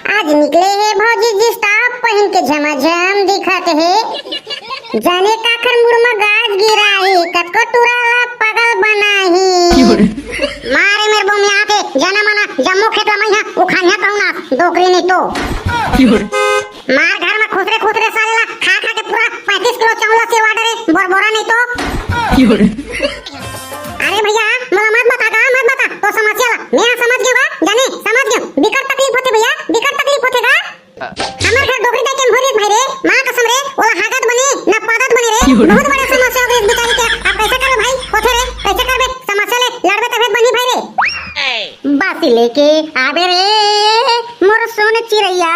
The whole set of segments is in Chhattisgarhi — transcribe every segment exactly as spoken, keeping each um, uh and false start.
आज निकले हे भौजी जींस टॉप पहिन के, झमाझम दिखत हे। जाने काखर मुड़ म गाज गिराही, कतको टूरा ला पागल बनाही। मारे मेर बोमियाथे, जना मना जम्मो खेत ला मइहा उखानिया कहूँ ना, डोकरी नहीं तो। मार घर म खुसरे खुसरे साले ला खा खा के पूरा पैंतीस किलो चावल ला सिरवा डरे, बोरबोरा नहीं तो। अरे भैया, मोला मत बता गा, मत बता। तो समस्या ला मैं समझ गेंव गा, जाने समझ गेंव। बिकट तकलीफ होथे भैया, बिकट तकलीफ होथे गा। हमर घर डोकरी दाई के मोहरी भाई रे, माँ कसम रे, ओला हागत बने, ना पादत बने रे। बहुत बड़ा समस्या हो गई बेचारी के। अब कैसे करबे भाई? होथे रे, कैसे करबे? समस्या ले लड़बे तभे बनी भाई रे। बासी लेके आबे रे, मोर सोन चिरैया।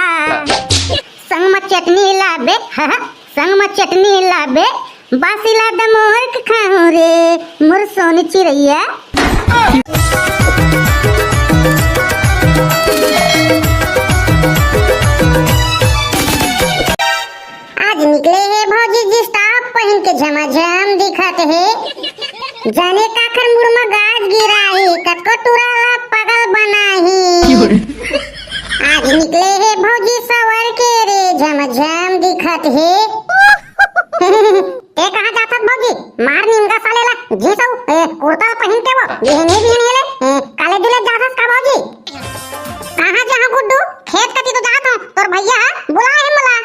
संग म चटनी लाबे, हा, हा, संग म चटनी लाबे, बासी ला दमोर के खाहूं रे, मोर सोन चिरैया। आज निकले हे भौजी जींस टॉप पहिन के, झमाझम दिखत हे। जाने काखर मुड़ म गाज गिराही, कतको टूरा ला पागल बनाही। आज निकले हे भौजी सवर के रे, झमाझम दिखत हे। ए, कहाँ जाथस भौजी? मार निमगा साले ला, जींस अउ, ए, कुर्ता ला पहिन के वो, बिहनिया बिहनिया ले, ए, काले दुले जाथस का भौजी? कहाँ जाहूं गुड्डू? खेत कती तो जात हूँ, तोर भैया ह बुलाए हे मोला।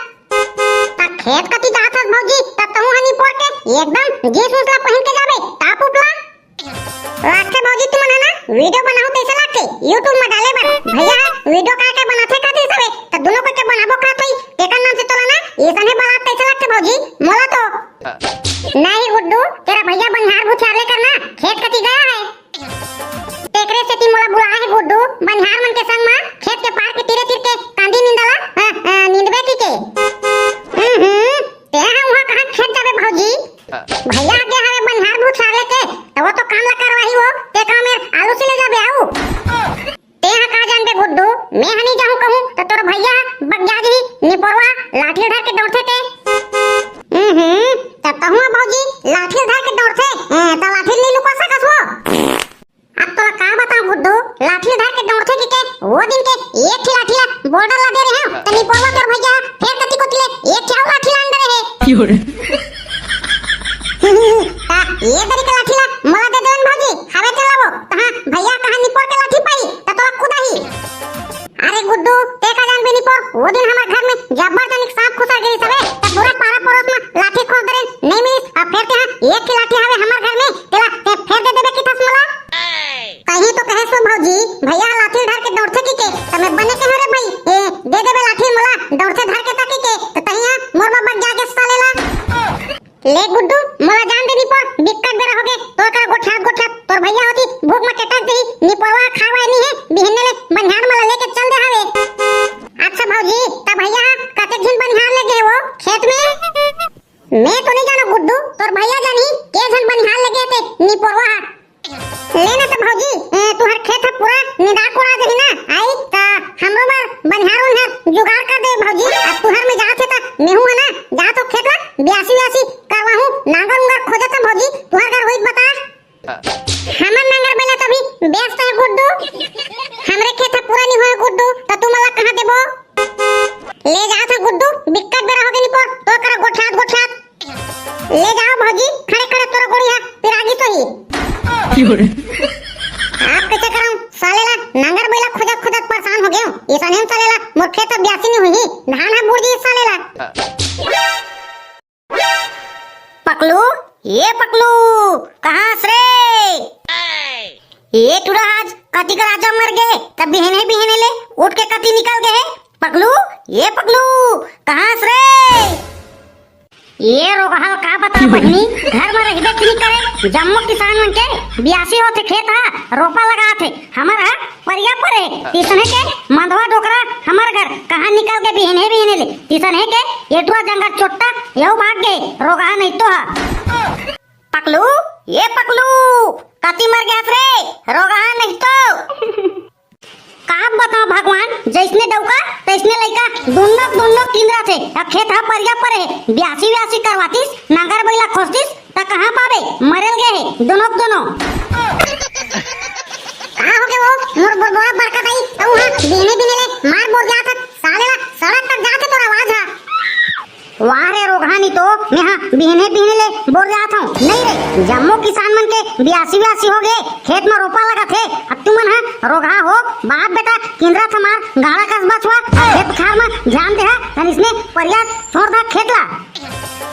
त खेत कती जाथस भौजी, त तहूँ ह निपोर के एकदम जींस उस ला पहिन के जाबे, टॉप उप ला। लागथे भौजी तुमन ह ना वीडियो बनाहू तइसे लागथे YouTube म डाले बर। भैया ह वीडियो काय काय बनाथे कहत रिहिस हवे, त दुनो कोई के बनाबो कहत हई, तेकर नाम से तोला ना अइसने बनात तइसे लागथे भौजी, मोला तो। नहीं गुड्डू, तेरा भैया बनिहार भुथियार लेकर ना खेत कती गया है। तेकरे सेती मोला बुलाए हे गुड्डू, बनिहार मन के संग म खेत के पार के तीरे तीर के कांदी निंदा ला, अ, अ, निंदबे की के। हम्म, हम्म, तें ह उहाँ कहाँ खेत जाबे भौजी? भैया आगे हवे बनिहार भुथियार लेके, त वो तो काम ला करवाही वो, तें का मेर आलू से ले जाबे आऊ। तें ह का जानबे गुड्डू, मैं ह नहीं जाहूँ कहूँ, त तोर भैया बग जा जही, निपोरवा लाठी धर के दौड़थे ते। हम्म, त कहूँ भौजी लाठी धर के दौड़थे, ए, त लाठी नहीं लुका सकस वो। अब तोला का बताऊं गुड्डू, लाठी धर के दौड़थे कि के, वो दिन के एक ही लाठी ला border ला दे रहे हूँ, त निपोरवा तोर भैया फेर कती कोती ले एक ही अउ लाठी ला अंदर है। ता ये दरी के लाठी ला मोला दे देवन भौजी, हवे चलाबो, तहाँ भैया कहाँ निपोर के लाठी पाई, त तोला कुदाही। अरे गुड्डू, तें का जानबे निपोर, वो दिन हमर घर में जब्बर जनिक सांप खुसर गे रिहिस हवे, त पूरा पारा पड़ोस में लाठी खोस दे रहे, नहीं मिलिस, अब फेर तेहा एक ही लाठी हवे हमर घर में, तेला तें फेर दे देबे किथस मोला। कहीं तो कहे सो भौजी, भैया ह लाठी धर के दौड़थे की के, त मैं बने कहे रे भाई, ए, दे देबे लाठी मोला, दौड़थे धर के ताकि के, त तहिया मोर बाबा जाके साले ला। ले गुड्डू, मोला जान दे निपोर, बिक्कट बेरा होगे, तोर करा गोठियात गोठियात, तोर भैया होती भूख म चटक जही, निपोरवा खाए वाए नी हे, बिहन्ने ले बनिहार मन ला लेके चल दे हवे। अच्छा भौजी, त भैया ह कतेक झिन बनिहार ले गे वो खेत में? मैं तो नहीं जानो गुड्डू, तोर भैया जानी के झन बनिहार ले गे ते निपोरवा ह। ले ना त भौजी, ए, तुहर खेत ह पूरा निदा कोड़ा जही ना, आई त हमरो बर बनिहार उनिहार जुगाड़ कर दे भौजी। अब तुहर में जात हे त मेहू है ना, जा तो खेत ला बियासी वियासी करवाहूँ, नांगर उंगर खोजत है भौजी, तुहर घर होई त बता। हमर नांगर बैला तो अभी व्यस्त है गुड्डू, हमरे खेत ह पूरा नहीं होए गुड्डू, त तुमन ला कहाँ देबो? ले जात है गुड्डू, बिक्कट बेरा होगे निपोर, तोर करा गोठियात गोठियात। ले जाओ भौजी, खड़े खड़े तोर गोड़ी ह पिरागी सोही। आप कैसे करऊं? साले ला नांगर बैला खोजत खोजत परेशान हो गेंव। अइसने साले ला मोर खेत बियासी नहीं होही, धान ह बूड़ जही साले ला। पकलू, ए पकलू, कहाँ हस रे? ए टूरा आज कति के राजा मर गे, त बिहने बिहने ले उठ के कति निकल गे हे। पकलू, ए पकलू, कहाँ हस रे? ए रोगहा ल का बताओं बहिनी, घर म रहिबे कि नहीं करे, जम्मो किसान मन के बियासी होथे, खेत ह रोपा लगाथे, हमर ह परिया परे, अइसने के मंदवा डोकरा हमर घर कहाँ निकल गे बिहने बिहने ले, अइसने के एटुआ जंगल चोट्टा एहू भाग गे, रोगहा नहीं तो ह। पकलू, ए पकलू, कति मर गे हस रे, रोगहा नहीं तो। का बताओं भगवान, जइसने डउका, तइसने लइका, दुन्नो, दुन्नो किंदराथे। अब खेत ह परिया परे हे, बियासी, बियासी करवातिस, नांगर बइला खोजतिस, त कहाँ पाबे, मरेल गे हे, दुनो के दुनो। का होगे वो, मोर बोरबोरा बड़का दाई, अउ हाँ, बिहने बिहने ले, मार बोर जात हस, नहीं तो मैं हा बिहने बिहने ले बोर जात हूँ। नहीं रे, जम्मो किसान मन के बियासी बियासी हो गए, खेत में रोपा लगत हे। अब तुमन हा रोगहा हो, बाप बेटा किंदरा थमार गाड़ा कस बछवा, खेत खार में ध्यान दे हा, तन इसने परिया छोड़ दा खेत ला।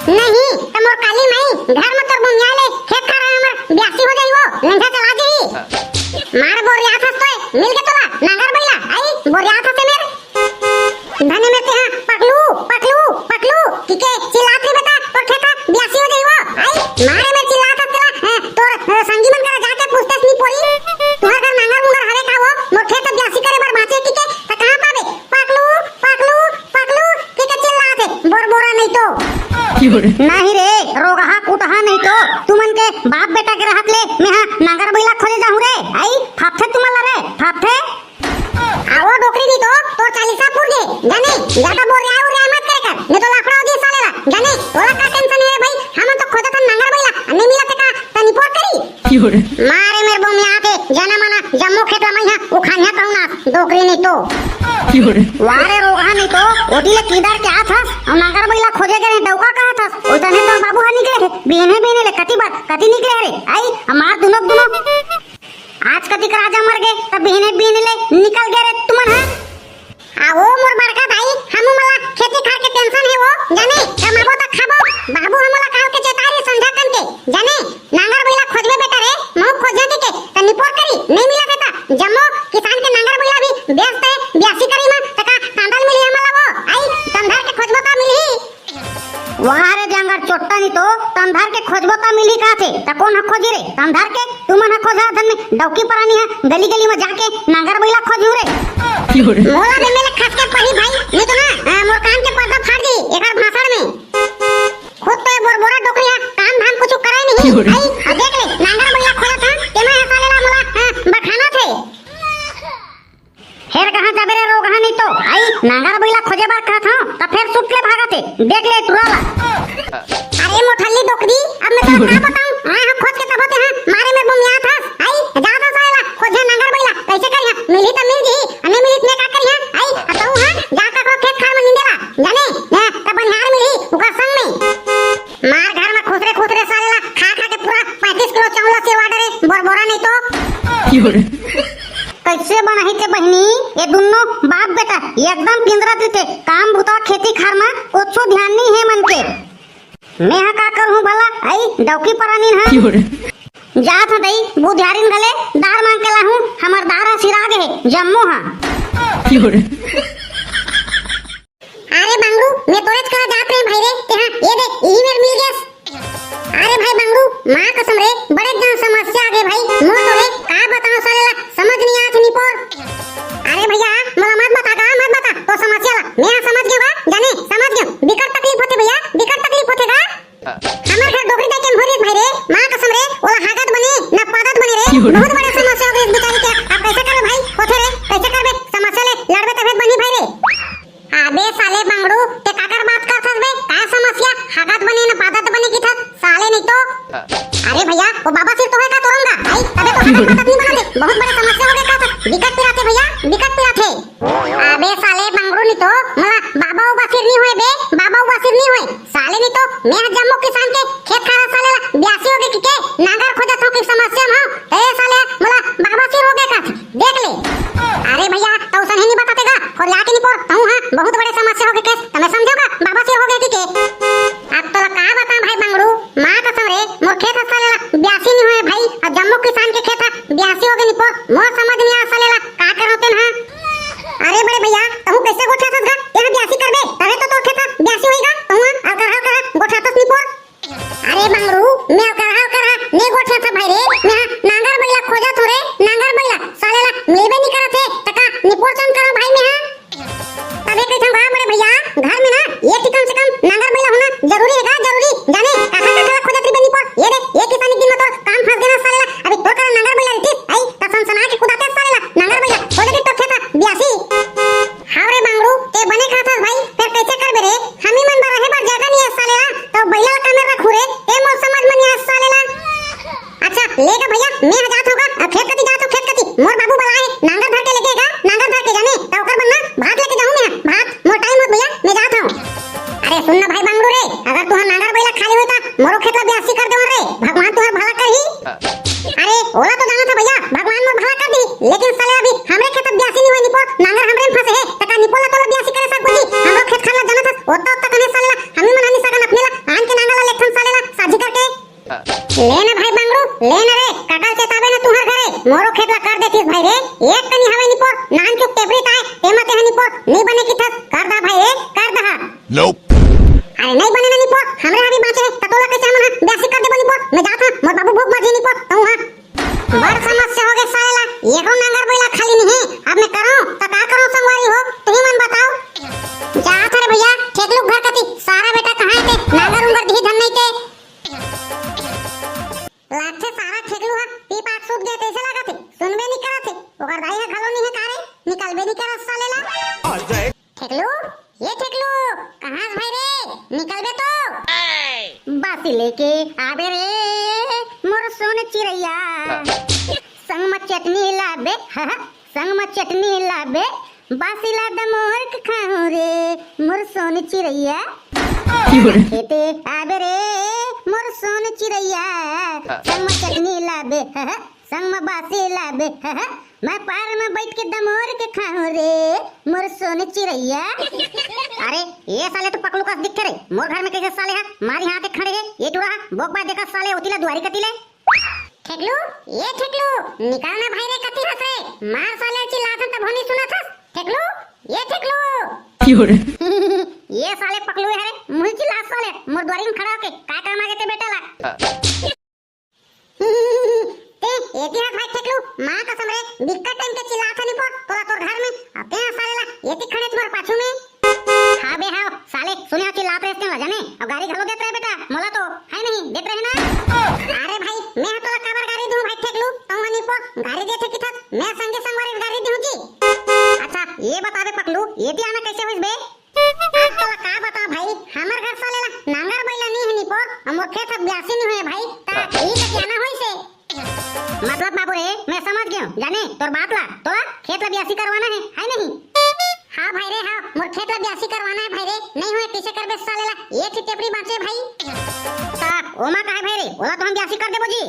नहीं, त मोर काली माई, घर में तोर बोमिया ले खेत खार हमर बियासी हो जाई वो, लंघा चला जाई। मार बोरियात हस तोय, मिल के तोला नांगर बैला, आई बोरियात हस मेर। धने में ते हा पकलू, पकलू, पकलू, कि के चिल्लात रे बेटा, तोर खेत हा बियासी हो जाई वो, आई मारे में चिल्लात हस तेला, हैं, तोर, अ, संगी मन करा जाके पूछतेस नी पोरी, तुहर घर नांगर मुंगर हवे का वो, मोर खेत हा बियासी करे बर बांचे कि के, त कहाँ पाबे? पकलू, पकलू, पकलू, कि के चिल्लात हे, बोर बोरा नहीं तो। नहीं रे, रोगहा कुटहा नहीं तो, तुमन के बाप बेटा के रहत ले, मैं हा नांगर बैला खोजे जाहूं रे, आई, फापथे तुमन ला रे, फापथे। आवो डोकरी नहीं तो, तोर चालीसा पुर गे, जाने, ज्यादा बोरिया उरिया मत करे कर, नहीं तो लाफड़ा हो जी साले ला, जाने, तोला का tension हे भाई, हम तो खोजत हन नांगर बैला, नहीं मिलत हे का, तनी पोर करी। मारे मेर बोमिया आके, जना मना, जम्मो खेत ला मैं हा, उखानिया कहूं ना, डोकरी नहीं तो। वाह रे रोगहा नहीं तो, ओती ले किंदर के आत हस, अउ नांगर बैला खोजे के नहीं डौका कहत हस, ओइसने तोर बाबू हा निकले हे, बिहने बिहने ले कति बार, कति निकले रे, आई, हमार दुनो दुनो। आज कतिक राजा मर गे, त बिहने बिहने ले निकल गे रे तुमन हा। आ ओ मोर बड़का भाई, हमू मन ला खेती खार के tension हे वो, जाने, कमाबो त खाबो, बाबू हमू ला काल के चेतारी संझा कन के, जाने, नांगर बैला खोजबे बेटा रे, महू खोजे के, त निपोर करी, नहीं मिलत हे त, जम्मो किसान के नांगर बैला भी बेचते, बियासी करी मा, त का तांदल मिली हमन ला वो, आई, तन धर के खोजबो त मिली। वाह रे जांगर चोट्टा नहीं तो, तन धर के खोजबो त मिली का थे, त कौन ह खोजी रे, तन धर के, तुमन ह खोजा धन में, डौकी परानी ह, गली गली में जाके, नांगर बैला खोजू रे। मोला दे मेले खस के पही भाई, नहीं तो ना, आ, मोर कान के पर्दा फाड़ दी, एकर भाषण में। खुद तो ये बोरबोरा डोकरी हा, काम धाम कुछ करे नहीं। क्यों रे? आई, आ देख ले, नांगर बैला खोजत हा, तेमा ऐसा लेला मोला, हाँ, बखाना थे। फेर कहाँ जाबे रे रोगहा नहीं तो, आई, नांगर बैला खोजे बर कहत हा, त फेर सुट ले भागत हे, देख ले टुरा ला। अरे मोठल्ली डोकरी, अब मैं तोला का बताऊं, आए हा खोज के तब होते हा, मारे में बोमियात हस, आई, जा तो साला, खोजे नांगर बैला, कैसे करिहा, मिली त मिल जी, अने मिली त मैं का करिहा, आई, आ तू हा, जा का खेत खार में निंदेला, जाने, ना, त बनिहार मिली, उकर संग में। मार घर में खुसरे खुसरे साले ला खा खा के पूरा पैंतीस किलो चावल सिरवा डरे बोरबोरा नहीं तो। कैसे बनाही ते बहिनी, ये दुनो बाप बेटा एकदम पिंजरा दिते, काम बुता खेती खार में कुछ ध्यान नहीं है मन के। मैं हा का करूँ भला, आई डौकी परानी हा। जात हा दई बुधियारिन गले दार मांग के लाहूँ, हमर दार हा सिरा गे हे जम्मो हा। अरे बंगरू, मैं तोरेच करा जात रहे भाई रे, तेहा ये देख, इही मेर मिल गेस। अरे भाई बंगरू, माँ कसम रे, बड़े जान समस्या आ गे भाई, मोर तोरे का बताओ साले ला, समझ नहीं आत निपोर। अरे भैया, मोला मत बता गा, मत बता, तो समस्या ला, मैं समझ गयो गा, जाने, समझ गयो, बिकट तकलीफ होथे भैया, बिकट तकलीफ होथे गा। हमर घर डोकरी दाई के मोहरी भाई रे, माँ कसम रे, ओला हागत बने, ना पादत बने रे, बहुत बड़े समस्या हो गे बेचारी के, अब कैसे करबे भाई, होथे रे, कैसे करबे, समस्या ले लड़बे तभे बनी भाई रे। अबे साले बंगड़ू, ते काकर बात करथस बे? का समस्या? हागत बने न पादत बने किथस? साले नहीं तो। अरे भैया, वो बाबा सिर तो है का तोरंगा? भाई, तबे तो हागत पादत नहीं बनाते। बहुत बड़े समस्या हो गए का था। बिकट पिराथे भैया, बिकट पिराथे। अबे साले बंगड़ू नहीं तो, मोला बाबा उबा सिर नहीं होए बे, बाबा उबा सिर नहीं होए। साले नहीं तो, मैं जम्मो किसान के खेत खार साले ला ब्यासी हो गए कि के? नांगर खोजत हो कि समस्या में हो? ए साले, मोला बाबा सिर हो गए का? देख ले। अरे भैया, तौ सही नहीं बताते गा, खोरिया के निपोर, तहूँ हाँ, बहुत बड़े समस्या हो गए केस, तमे समझो गा, बाबा सिर हो गए कि के। अब तोला का बता भाई बंगड़ू, माँ कसम रे, मोर खेत हा साले ला ब्यासी नहीं होए भाई, और जम्मो किसान के खेत हा ब्यासी हो गए निपोर, मोर समझ नहीं आ साले ला, का करो तेन हाँ? अरे बड़े भैया, तहूँ कैसे गोठियाथस गा, तेहा ब्यासी करबे, तबे तो तोर खेत हा ब्यासी होई गा, तहूँ हाँ, अलकरहा अलकरहा गोठियाथस निपोर। अरे बंगरू, मैं अलकरहा अलकरहा नहीं गोठियाथंव भाई रे, मैं हा नांगर बैला खोजथंव रे, नांगर बैला, साले ला मिलबे नहीं करत हे, त का निपोर चंद करंव भाई मैं हा? तबे कहिथंव गा बड़े भैया, घर में ना ये कम से कम नांगर बैला होना जरूरी हे गा, जरूरी, जाने, काखा काखा ला खोजत रहिबे निपोर, ये दे, ये किसानी दिन में तोर काम फंस गे ना साले ला, अभी तोर करा नांगर बैला रहितिस, आई, त सनसना के कुदाते साले ला, नांगर बैला, खोजत रहिबे तोर खेत हा, ब्यासी। हाव रे बंगरू, ते बने कहथस भाई, फेर कैसे करबे रे? हमी मन बर रहे बर जगह नहीं है साले ला, तो बैला ला कामे रखू रे, ए मोर समझ में नहीं आय साले ला। अच्छा, ले गा भैया, मैं हा जात हंव गा, अब खेत कती जात हंव, खेत कती, मोर बाबू बलाए हे, नांगर धर के लेके गा, नांगर धर के जाने, तो ओकर बर ना भात लेके जाहूं मैं हा, भात, मोर टाइम होत भैया, मैं जात हंव। अरे सुन ना भाई बंगरू रे, अगर तू मोरो खेत ला बियासी कर देवन रे, भगवान तुहर भला करही। अरे, ओला तो जानत हे भैया, भगवान मोर भला कर दी, लेकिन साले अभी हमरे खेत ला बियासी नहीं होय निपोर, नांगर हमरे में फंसे हे, त का निपोर ला तोला बियासी करे सकबो जी? हमरो खेत खार ला जानत हस, ओत्ता ओत्ता कने साले ला, हमी मन हनी सकन अपने ला, आन के नांगर ला लेथन साले ला, साझी करके। ले ना भाई बांगड़ू, ले ना रे, काका ल चेताबे ना तुहर घरे, मोरो खेत ला कर देतिस भाई रे, एक कनी हवे निपोर, नान चुक टेपरी ताय, तेमा तेहा निपोर, नी बने किथस, कर दा भाई रे, कर दा। Nope। अरे नहीं बने ना निपोर, हमरे हावी बांचे हे, त तोला कैसे हमन हा ब्यासी कर देबो निपोर? मैं जात हूँ, मोर बाबू भूख मर जी निपोर, तू हा। बड़ समस्या हो गे साले ला, एको नांगर बैला खाली नहीं हे, अब मैं करूँ, त का करूँ संगवारी हो, तुही मन बताओ। जात हरे भैया, ठेकलू घर कती, सारा बेटा कहाँ हे ते, नांगर उंगर दिही धन नहीं ते। लागथे सारा ठेकलू ह पी पाक सूत गे तइसे लागत हे, सुनबे नी करत हे। ओकर दाई ह घलो नी हे का रे, निकलबे नी करत साले ला। ठेकलू, ये ठेकलू, कहाँ हस भाई रे? निकलबे तो। बासी लेके आबे रे, मोर सोन चिरैया। संग म चटनी लाबे, ह, ह, संग म चटनी लाबे, बासी ला दमोर के खाहूं रे, मोर सोन चिरैया। खेते आबे रे, मोर सोन चिरैया, संग म चटनी लाबे, ह, ह, संग म बासी लाबे, ह, ह, मैं पार म बैठ के दमोर के खाहूं रे, मोर सोन चिरैया। अरे, ये साले तो पकलू कस दिखथे रे, मोर घर में कैसे साले हा, मारी हाथ खड़े हे, ये टूरा हा, बोक बा देखा साले, ओती ला दुआरी कती ले। ठेकलू, ये ठेकलू, निकल ना भाई रे, कती हस रे? मार साले चिल्लाथन तभो नी सुनत हस। ठेकलू, ये ठेकलू। ये साले पकलू हे रे, मुही चिल्लात साले, मोर दुआरी में खड़ा होके, का काम आगे ते बेटा ला? ते, एती हस भाई ठेकलू, माँ कसम रे, बिक्कट टाइम के चिल्लाथन निपोर, तोला तोर घर में, अब ते साले ला, एती खड़े तुम्हारे पाछू में। हाँ बे हाँ, साले, सुने चिल्लात रहे तेन ला जाने, अब गारी घलो देत रहे बेटा, मोला तो, है नहीं, देत रहे ना। अरे भाई, मैं हा तोला काबर गारी दूं भाई ठेकलू, तू हा निपोर, गारी देथे किथस, मैं संगे संगवारी गारी दूं जी। अच्छा, ये बता बे पकलू, एती आना कैसे होइस बे? अब तोला का बताओ भाई, हमर घर साले ला, नांगर बैला नहीं है निपोर, अउ मोर खेत हा ब्यासी नहीं हुए भाई, ता ई तो क्या ना होइस हे? मतलब बाबू रे, मैं समझ गयो, जाने तोर बात ला, तोला खेत ला बियासी करवाना है, है नहीं? हाँ भाई रे, हाँ, मोर खेत ला बियासी करवाना है भाई रे, नहीं हुए कैसे करबे साले ला, एक ही टेपरी बांचे भाई। ता ओमा का है भाई रे, ओला तो हम बियासी कर देबो जी।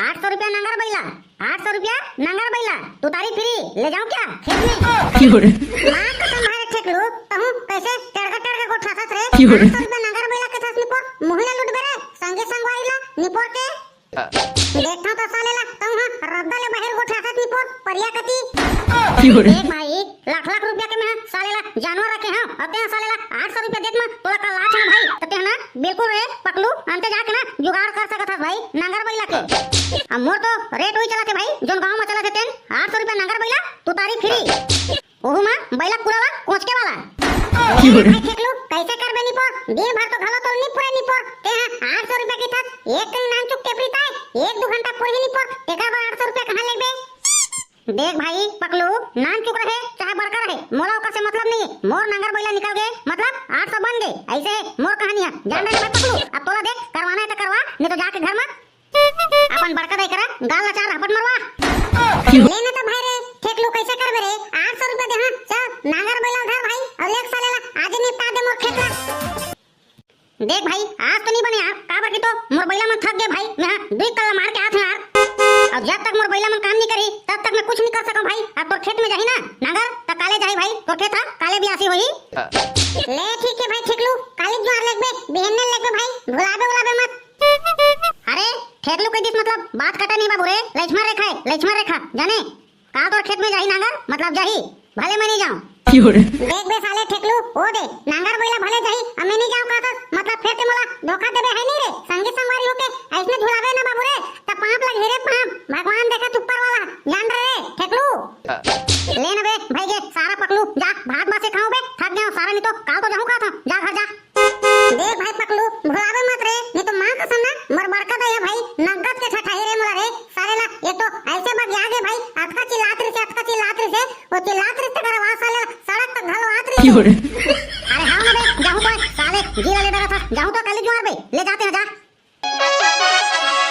आठ सौ रुपया नंगर बैला, आठ सौ रुपया नंगर बैला, तुतारी फ्री, ले जाऊं क्या खेत में? माँ कसम भाई रे ठेकलू, तहूँ कैसे टड़का टड़का गोठाथस रे? आठ सौ रुपया नंगर बैला के थस निपोर, मुही ला लुटबे रे, संगे संगवारी ला, निपोर के। देखथंव त साले ला, तहूँ हा रद्दा ले बाहिर गोठाथस निपोर, परिया कती। देख भाई, लाख लाख रुपया के मैं हा साले ला जानवर रखे हंव, अउ तें हा साले ला आठ सौ रुपया देत म तोला का लात हंव भाई, त तें हा ना बिल्कुल रे पकलू, अंते जाके ना जुगाड़ कर सकत हस भाई, नांगर बैला के। अब मोर तो रेट वही चलत हे भाई, जोन गांव म चलत हे तेन, आठ सौ रुपया नांगर बैला, तुतारी फ्री। ओहू मा बैला कुरा ला कोचके वाला। अरे भाई ठेकलू, कैसे करबे निपोर? दिन भर तो घलो तोर नी पुरे निपोर। तें हा आठ सौ रुपया किथस, एक कनी नानचुक टेपरी ताय, एक दू घंटा पुरही निपोर, तेकर बर आठ सौ रुपया कहाँ लेबे? देख भाई पकलू, नानचुक रहे चाहे बड़का रहे, मोला ओकर से मतलब नहीं हे। मोर नांगर बैला निकल गे, मतलब आठ सौ बन गे, ऐसे हे मोर कहानी हे। जान रहे भाई पकलू, अब तोला देख करवाना हे त करवा, नहीं तो जाके घर मा अपन बड़का दाई करा गाल ला चार झापट मरवा। ले ना तो भाई रे, ठेकलू कैसे करबे रे? आठ सौ रुपया दे, हाँ, चल, नांगर बैला धर भाई, अउ लेग साले ला, आजे निपटा दे मोर खेत ला। देख भाई, आज तो नहीं बने यार, काबर कि तो मोर बैला मन थक गे भाई, मैं हा दुई कल्ला मार के आत हूँ यार। अउ जब तक मोर बैला मन काम नहीं करी, तब तक मैं कुछ नहीं कर सकूँ भाई। अब तोर खेत में जाही ना नांगर, त काले जाही भाई, तोर खेत हा काले बियासी होही। ले ठीक है भाई ठेकलू, काले जुआर लेगबे, बिहन्ने लेगबे भाई, भुलाबे उलाबे मत। अरे, ठेकलू कह दिस मतलब बात कटा नहीं बाबू रे, लक्ष्मण रेखा है, लक्ष्मण रेखा, जाने? काल तोर खेत में जाही नांगर, मतलब जाही, भले मैं नहीं जाऊं। देख बे साले ठेकलू, ओ दे, नांगर बैला भले जाही, अब मैं नहीं जाऊं कहत हस, मतलब फिर ते मोला धोखा देबे है नहीं रे, संगी संगवारी होके ऐसने झुलाबे ना बाबू रे, त पाप लगही रे पाप, भगवान देखत ऊपर वाला, जान रहे रे, ठेकलू। ले ना बे, भाई गे, सारा पकलू, जा, भात बासे खाऊं बे, थक गया हूं सारा, नहीं तो काल तो जाऊं कहत हूं, जा घर जा। देख भाई पकलू, भुलाबे मत रे, नहीं तो माँ कसम ना, मोर बड़का दाई है भाई, नगद के ठठाही रे मोला रे, साले ला, ये तो ऐसे बगिया गे भाई, अतका चिल्लात रहिसे, अतका चिल्लात रहिसे, वो चिल्लात रहिसे तेकर आवाज साले ला, सड़क तक घलो आत रहिसे। अरे हाँ ना बे, जाहूँ तो, साले, जी ला ले डरा था, जाहूँ तो,